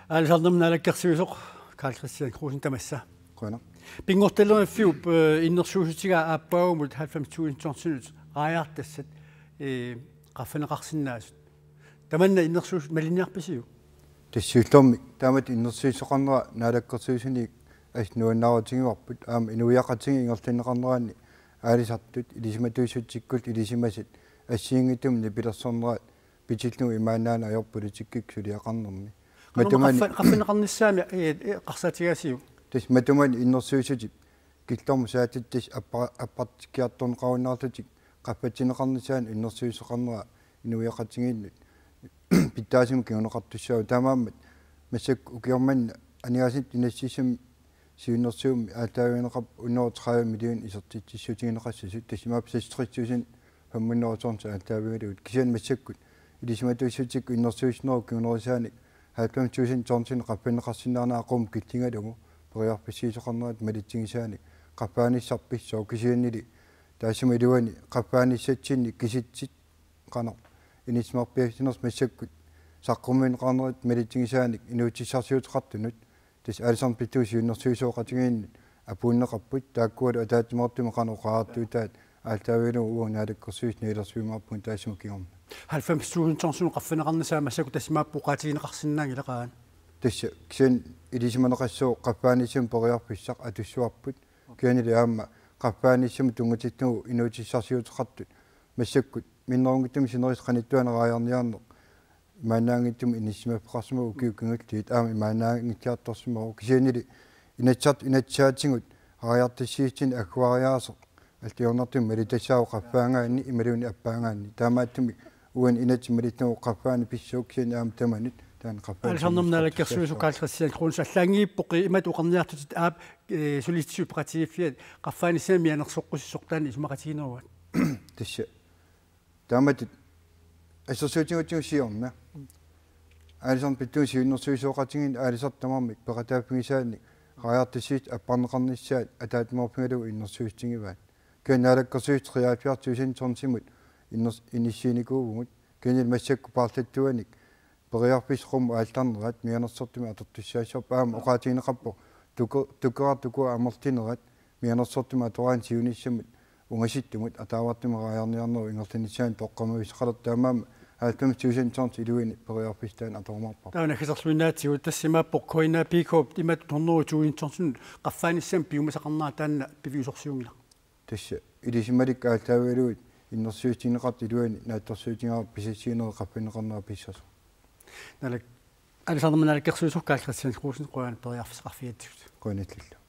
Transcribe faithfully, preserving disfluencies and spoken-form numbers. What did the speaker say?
Aalisarnermut naalakkersuisoq Karl-Kristian Kruse, tamassa. Qujanaq. Pinngortitaleriviup, eh, innersuussutigaa aappaagumut halvfems tusind tonsinut raajartassat, eh, qaffanneqarsinnaasut. Tamanna innersuussut malinniarpisiuk? Tassa siullermik taamatut innersuussoqarnera naalakkersuisuni assut nuannaarutigivarput, aamma inuiaqatigiit ingerlanneqarneranni aalisartut ilisimatuussutikkullu ilisimasat assigiinngitsumik nipilersornerat pitillugu imaannaanngilaq ajorpoq politikkikkut suliaqarnermi. Qanoq matumani qaffa-, qaffanneqarnissaanut, eh, eh, eqqarsaatigaasiuk? Tassa matumani innersuussutit killormut saatit tassa appa-, appartikkiartorneqarunnaarlutik qaffatsinneqarnissaannut innersuussoqarnera inuiaqatigiinnut pitsaasumik kinguneqartussaavoq. Taamaammat massakkut ukioq manna aningaasanut inassissamut siunnersuummi aallaavigineqarpoq hundrede og tredive millioner isertitsissutigineqassasut, tassa imaappoq seksogtres tusind femhundrede tonsit aallaavigalugu. Kisianni massakkut ilisimatuussutikka innersuussinerup kingunerisaanik halvfems tusind tonsinik qaffanneqarsinnaanera qummut killingalugu periarfissiisoqarnerata malitsigisaanik qaffaanissaq pissooq, kisiannili taassuma iluani qaffaanissatsinni kisitsit qanoq inissimarpiaasinersoq massakkut saqqummiunneqarnerata malitsigisaanik inuutissarsiuteqartunut, tassa aalisarnermut pittunnut siunnersuisoqatigiinnut apuunneqarput, taakkualu ataatsimoortumik qanoq oqariartuutaat aallaavigalugu uagut naalakkersuisut niulersuimaarpugut taassuma kingorna. Halvfems tusind tonsinut qaffanneqarnissaa massakkut tassa imaappoq oqaatigineqarsinnaanngilaq, qaa? Tassa kisianni ilisimaneqassaaq qaffaanissami periarfissaq atussavarput. Kisiannili aamma qaffaanissamut tunngatillugu inuutissarsiuteqartut massakkut minnerunngitsumik sinerissap qanittuani raajarniarneq imaannaanngitsumik inissisimaffeqarsimavoq, ukiut kingulliit aamma imaannaanngittartorsimavoq. Kisiannili Inatsisartut inatsisaatigut raajartassiissutinik agguariaaseq alliornartumik malitassaavoq qaffaagaanni imaluunniit appaagaanni. Taamaattumik uani inatsit malillugu qaffaaneq pissooq, kisianni aamma tamanut taanna qaffaanissaq. Aalisarnermut naalakkersuisoq Karl-Kristian Kruse, allaanngippoq imatut oqarniartutit aap, eh, Socialistisk Peqatigiiffiat qaffaanissami mianersoqqussi sortaani isumaqatigineruat? Tassa taamatut assersuutigalugu siorna aalisarnermut pittunnut siunnersuisoqatigiinni aalisartut tamarmik peqataaffigisaannik raajartassiissut apparneqarnissaat ataatsimoorfigalugu innersuussutigivaat. Kisianni naalakkersuisut treoghalvfjerds tusind tonsimut inners-, inissiinikuuvugut. Kisiannili massakkut paarlattuanik periarfissaq qummut aallarnerat mianersortumik atortussaassavarput, aamma oqaatigineqarpoq tuku-, tukeraq tukua amerlinerat mianersortumik atoraanni siunissamut ungasissamut ataavartumik raajarniarnerup ingerlanissaanut toqqammaviussaqalertoq, taamaammat halvfems tusind tonsit iluini periarfissaq taanna atorumaarparput. Taava naggaserluinnaatsigut, tassa imaappoq K N A P K-p imatut hundrede tusind tonsinut qaffaanissamut piumasaqarnera taanna piviusorsiunngilaq? Tassa ilisimalikka aallaavigalugit innersuussutigineqartut iluanni naatsorsuutigaarput pisassiinerit qaffanneqarnerat pissasoq. Naalak-, aalisarnermut naalakkersuisoq Karl-Kristian Kruse, qujanaq periarfissaqarfigatsigut. Qujanarlu.